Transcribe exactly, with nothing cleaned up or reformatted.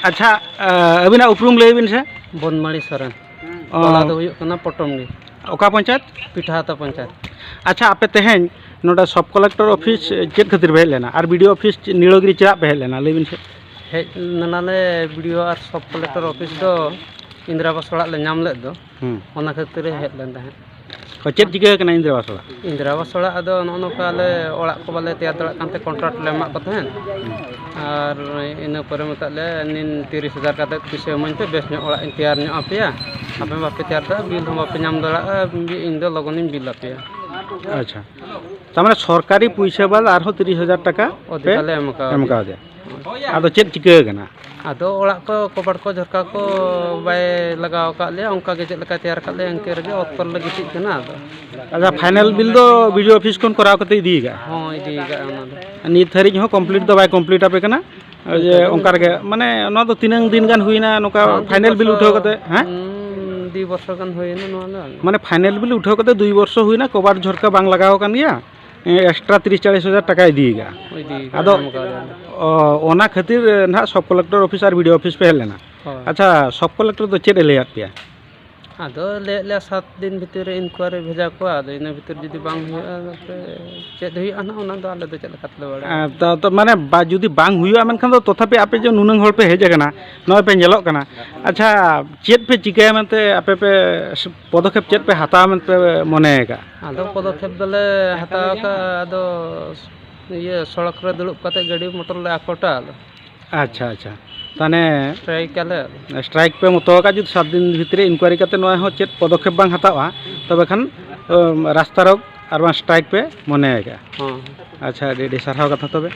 ᱟᱪᱪᱷᱟ, ᱟᱹᱵᱤᱱᱟᱜ ᱩᱯᱨᱩᱢ ᱞᱟᱹᱭ ᱵᱤᱱ ᱥᱮ? ᱵᱚᱱᱢᱟᱹᱲᱤ ᱥᱚᱨᱮᱱ᱾ ᱚ᱾ ᱴᱚᱞᱟ ᱫᱚ ᱦᱩᱭᱩᱜ ᱠᱟᱱᱟ ᱯᱚᱴᱚᱢᱰᱤ᱾ ᱚᱠᱟ ᱯᱚᱧᱪᱟᱭᱮᱛ? ᱯᱤᱴᱷᱟᱦᱟᱛᱟ ᱯᱚᱧᱪᱟᱭᱮᱛ᱾ ᱟᱪᱪᱷᱟ, ᱟᱯᱮ ᱛᱮᱦᱮᱧ ᱱᱚᱰᱮ ᱥᱚᱵ ᱠᱚᱞᱮᱠᱴᱚᱨ ᱚᱯᱷᱤᱥ ᱪᱮᱫ ᱠᱷᱟᱹᱛᱤᱨ ᱯᱮ ᱦᱮᱡ ᱞᱮᱱᱟ? ᱟᱨ ᱵᱤ ᱰᱤ ᱳ ᱚᱯᱷᱤᱥ ᱱᱤᱲᱟᱹᱜᱤᱨᱤ ᱪᱮᱫᱟᱜ ᱯᱮ ᱦᱮᱡ ᱞᱮᱱᱟ? ᱞᱟᱹᱭ ᱵᱤᱱ ᱥᱮ᱾ ᱦᱮᱡ ᱞᱮᱱᱟᱞᱮ ᱵᱤ ᱰᱤ ᱳ ᱟᱨ ᱥᱚᱵ ᱠᱚᱞᱮᱠᱴᱚᱨ ᱚᱯᱷᱤᱥ ᱫᱚ ᱤᱱᱫᱤᱨᱟ ᱟᱵᱟᱥ ᱚᱲᱟᱜ ᱞᱮ ᱧᱟᱢ ᱞᱮᱫ ᱫᱚ, ᱦᱩᱸ᱾ ᱚᱱᱟ ᱠᱷᱟᱹᱛᱤᱨ ᱦᱮᱡ ᱞᱮᱱ ᱛᱟᱦᱮᱸᱫ᱾ ᱚ, ᱪᱮᱫ ᱪᱤᱠᱟᱹ ᱟᱠᱟᱱᱟ ᱤᱱᱫᱤᱨᱟ ᱟᱵᱟᱥ ᱚᱲᱟᱜ? ᱤᱱᱫᱤᱨᱟ ᱟᱵᱟᱥ ᱚᱲᱟᱜ ᱟᱫᱚ ᱱᱚᱜᱼᱚ ᱱᱚᱝᱠᱟ ᱟᱞᱮ ᱚᱲᱟᱜ ᱠᱚ ᱵᱟᱞᱮ ᱛᱮᱭᱟᱨ ᱫᱟᱲᱮᱭᱟᱜ ᱠᱟᱱ ᱛᱮ ᱠᱚᱱᱴᱨᱟᱠᱴ ᱞᱮ ᱮᱢᱟᱜ ᱠᱚ ᱛᱟᱦᱮᱸᱫ᱾ ᱟᱨ ᱤᱱᱟᱹ ᱯᱚᱨᱮ ᱢᱮᱛᱟᱜ ᱞᱮ, "ᱱᱤᱱ ᱛᱤᱨᱤᱥ ᱦᱟᱡᱟᱨ ᱠᱟᱛᱮ ᱯᱩᱭᱥᱟᱹ ᱤᱢᱟᱹᱧ ᱯᱮ, ᱵᱮᱥ ᱧᱚᱜ ᱚᱲᱟᱜ ᱤᱧ ᱛᱮᱭᱟᱨ ᱧᱚᱜ ᱟᱯᱮᱭᱟ, ᱟᱯᱮ ᱵᱟᱯᱮ ᱛᱮᱭᱟᱨ ᱫᱟᱲᱮᱭᱟᱜᱼᱟ, ᱵᱤᱞ ᱦᱚᱸ ᱵᱟᱯᱮ ᱧᱟᱢ ᱫᱟᱲᱮᱭᱟᱜᱼᱟ, ᱤᱧ ᱫᱚ ᱞᱚᱜᱚᱱᱤᱧ ᱵᱤᱞ ᱟᱯᱮᱭᱟ᱾" ᱟᱪᱪᱷᱟ, ᱛᱟᱨ ᱢᱟᱱᱮ ᱥᱚᱨᱠᱟᱨᱤ ᱯᱩᱭᱥᱟᱹ ᱵᱟᱫ ᱟᱨᱦᱚᱸ ᱛᱤᱨᱤᱥ ᱦᱟᱡᱟᱨ ᱴᱟᱠᱟ ᱚᱫᱷᱤᱠᱟ ᱯᱮ ᱞᱮ ᱮᱢ ᱠᱟᱣᱫᱮᱭᱟ᱾ ᱮᱢ ᱠᱟᱣᱫᱮᱭᱟ᱾ ᱟᱫᱚ ᱪᱮᱫ ᱪᱤᱠᱟᱹ ᱟᱠᱟᱱᱟ? ᱟᱫᱚ ᱚᱲᱟᱜ ᱠᱚ ᱠᱚᱵᱟᱴ ᱠᱚ ᱡᱷᱚᱨᱠᱟ ᱠᱚ ᱵᱟᱭ ᱞᱟᱜᱟᱣ ᱟᱠᱟᱫ ᱞᱮᱭᱟ, ᱚᱱᱠᱟ ᱜᱮ ᱪᱮᱫ ᱞᱮᱠᱟᱭ ᱛᱮᱭᱟᱨ ᱟᱠᱟᱫ ᱞᱮᱭᱟ ᱤᱱᱠᱟᱹ ᱨᱮᱜᱮ ᱚᱛ ᱠᱚᱨᱮ ᱞᱮ ᱜᱤᱛᱤᱡ ᱠᱟᱱᱟ᱾ ᱟᱫᱚ ᱟᱪᱪᱷᱟ, ᱯᱷᱟᱭᱱᱮᱞ ᱵᱤᱞ ᱫᱚ ᱵᱤ ᱰᱤ ᱳ ᱚᱯᱷᱤᱥ ᱠᱷᱚᱱ ᱠᱚᱨᱟᱣ ᱠᱟᱛᱮ ᱤᱫᱤ ᱟᱠᱟᱫᱼᱟ? ᱦᱚᱸ, ᱤᱫᱤ ᱟᱠᱟᱫᱼᱟ ᱚᱱᱟ ᱫᱚ᱾ ᱱᱤᱛ ᱫᱷᱟᱹᱨᱤᱡ ᱦᱚᱸ ᱠᱚᱢᱯᱞᱤᱴ ᱫᱚ ᱵᱟᱭ ᱠᱚᱢᱯᱞᱤᱴ ᱟᱯᱮ ᱠᱟᱱᱟ? ᱡᱮ ᱚᱱᱠᱟ ᱨᱮᱜᱮ, ᱢᱟᱱᱮ, ᱱᱚᱣᱟ ᱫᱚ ᱛᱤᱱᱟᱹᱝ ᱫᱤᱱ ᱜᱟᱱ ᱦᱩᱭᱱᱟ ᱱᱚᱝᱠᱟ ᱦᱚᱸ, ᱫᱩ ᱯᱷᱟᱭᱱᱮᱞ ᱵᱤᱞ ᱵᱚᱪᱷᱚᱨ, ᱩᱴᱷᱟᱹᱣ ᱠᱟᱛᱮ? ᱦᱮᱸ? ᱦᱩᱸ, ᱫᱩ ᱵᱚᱪᱷᱚᱨ ᱜᱟᱱ ᱦᱩᱭᱱᱟ ᱱᱚᱣᱟ ᱫᱚ᱾ ᱢᱟᱱᱮ, ᱯᱷᱟᱭᱱᱮᱞ ᱵᱤᱞ ᱩᱴᱷᱟᱹᱣ ᱠᱟᱛᱮ ᱫᱩᱭ ᱵᱚᱨᱥᱚ ᱦᱩᱭᱱᱟ, ᱠᱚᱵᱟᱴ ᱡᱷᱚᱨᱠᱟ ᱵᱟᱝ ᱞᱟᱜᱟᱣ ᱟᱠᱟᱱ ᱜᱮᱭᱟ, ᱮᱠᱥᱴᱨᱟ ᱛᱤᱨᱤᱥ ᱪᱟᱞᱤᱥ ᱦᱟᱡᱟᱨ ᱴᱟᱠᱟᱭ ᱤᱫᱤ ᱟᱠᱟᱫᱼᱟ᱾ ᱤᱫᱤ ᱟᱠᱟᱫᱼᱟ, ᱟᱫᱚ, ᱮᱢ ᱟᱠᱟᱫ ᱞᱮᱭᱟ᱾ ᱚ, ᱚᱱᱟ ᱠᱷᱟᱹᱛᱤᱨ ᱱᱟᱦᱟᱜ ᱥᱚᱵ ᱠᱚᱞᱮᱠᱴᱚᱨ ᱚᱯᱷᱤᱥ ᱟᱨ ᱵᱤ ᱰᱤ ᱳ ᱚᱯᱷᱤᱥ ᱯᱮ ᱦᱮᱡ ᱞᱮᱱᱟ᱾ ᱦᱳᱭ᱾ ᱟᱪᱪᱷᱟ, ᱥᱚᱵ ᱠᱚᱞᱮᱠᱴᱚᱨ ᱫᱚ ᱪᱮᱫ ᱮ ᱞᱟᱹᱭᱟᱫ ᱯᱮᱭᱟ? ᱟᱫᱚ ᱞᱟᱹᱭᱮᱫ ᱞᱮᱭᱟ ᱥᱟᱛ ᱫᱤᱱ ᱵᱷᱤᱛᱤᱨ ᱨᱮ ᱤᱱᱠᱩᱣᱟᱨᱤ ᱵᱷᱮᱡᱟ ᱠᱚᱣᱟ, ᱟᱫᱚ ᱤᱱᱟᱹ ᱵᱷᱤᱛᱤᱨ ᱡᱩᱫᱤ ᱵᱟᱝ ᱦᱩᱭᱩᱜᱼᱟ, ᱛᱟᱯᱚᱨᱮ ᱪᱮᱫ ᱦᱩᱭᱩᱜᱼᱟ ᱱᱟᱦᱟᱜ, ᱚᱱᱟ ᱫᱚ ᱟᱞᱮ ᱫᱚ ᱪᱮᱫ ᱞᱮᱠᱟ ᱛᱮᱞᱮ ᱵᱟᱲᱟᱭᱟ? ᱟᱨ ᱛᱟ-, ᱛᱟ-, ᱢᱟᱱᱮ, ᱵᱟ-, ᱡᱩᱫᱤ ᱵᱟᱝ ᱦᱩᱭᱩᱜᱼᱟ, ᱢᱮᱱᱠᱷᱟᱱ ᱫᱚ ᱛᱚᱛᱷᱟᱯᱤ ᱟᱯᱮ ᱡᱮ ᱱᱩᱱᱟᱹᱝ ᱦᱚᱲ ᱯᱮ ᱦᱮᱡ ᱟᱠᱟᱱᱟ, ᱱᱚᱜᱼᱚᱭ ᱯᱮ ᱧᱮᱞᱚᱜ ᱠᱟᱱᱟ, ᱟᱪᱪᱷᱟ, ᱪᱮᱫ ᱯᱮ ᱪᱤᱠᱟᱹᱭᱟ ᱢᱮᱱᱛᱮ ᱟᱯᱮ ᱯᱮ ᱥ-, ᱯᱚᱫᱚᱠᱷᱮᱯ ᱪᱮᱫ ᱯᱮ ᱦᱟᱛᱟᱣᱟ ᱢᱮᱱᱛᱮ ᱯᱮ ᱢᱚᱱᱮ ᱟᱠᱟᱫᱼᱟ? ᱟᱫᱚ ᱯᱚᱫᱚᱠᱷᱮᱯ ᱫᱚᱞᱮ ᱦᱟᱛᱟᱣ ᱟᱠᱟᱫᱼᱟ, ᱟᱫᱚ ᱤᱭᱟᱹ ᱥᱚᱲᱚᱠ ᱨᱮ ᱫᱩᱲᱩᱵ ᱠᱟᱛᱮ ᱜᱟᱹᱰᱤ ᱢᱚᱴᱚᱨ ᱞᱮ ᱟᱠᱚᱴᱟ᱾ ᱟᱪᱪᱷᱟ, ᱟᱪᱪᱷᱟ, ᱛᱟᱦᱚᱞᱮ ᱥᱴᱨᱟᱭᱤᱠ ᱟᱞᱮ᱾ ᱥᱴᱨᱟᱭᱤᱠ ᱯᱮ ᱢᱚᱛᱚ ᱟᱠᱟᱫ, ᱡᱩᱫᱤ ᱥᱟᱛ ᱫᱤᱱ ᱵᱷᱤᱛᱨᱤ ᱤᱱᱠᱩᱣᱟᱨᱤ ᱠᱟᱛᱮ ᱱᱚᱣᱟ ᱦᱚᱸ ᱪᱮᱫ ᱯᱚᱫᱚᱠᱷᱮᱯ ᱵᱟᱝ ᱦᱟᱛᱟᱣᱟ, ᱛᱚᱵᱮ ᱠᱷᱟᱱ, ᱟᱢ, ᱨᱟᱥᱛᱟ ᱨᱳᱠ ᱟᱨ ᱵᱟᱝ ᱥᱴᱨᱟᱭᱤᱠ ᱯᱮ ᱢᱚᱱᱮ ᱟᱠᱟᱫᱼᱟ᱾ ᱦᱚᱸ᱾ ᱟᱪᱪᱷᱟ, ᱟᱹᱰᱤ ᱟᱹᱰᱤ ᱥᱟᱨᱦᱟᱣ ᱠᱟᱛᱷᱟ ᱛᱚᱵᱮ᱾